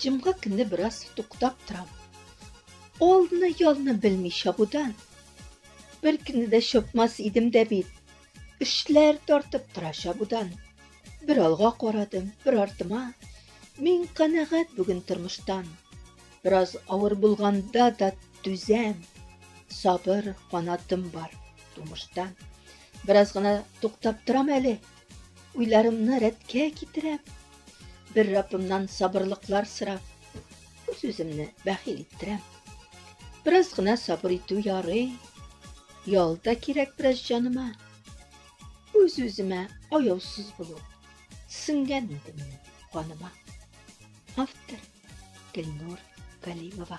Җомга көнне бераз туктап торам. Алны-ялны белми чабудан. Бер көнне дә чапмас идем дә бит. Эшләр тартып тора чабудан. Бер алга карадым, бер артыма. Мин канәгать бүген тормыштан. Бераз авыр булганда да түзәм. Сабыр канатым бар тумыштан. Бераз гына туктап торам әле. Уйларымны рәткә китерәм. Бер Раббымнан сабырлыклар сорап, үз-үземне бәхил иттерәм. Бераз гына сабыр итү ярый. Ял да кирәк бераз җаныма. Үз-үземә аяусыз булу сеңгән инде минем каныма. Автор Гөлнур Галимова.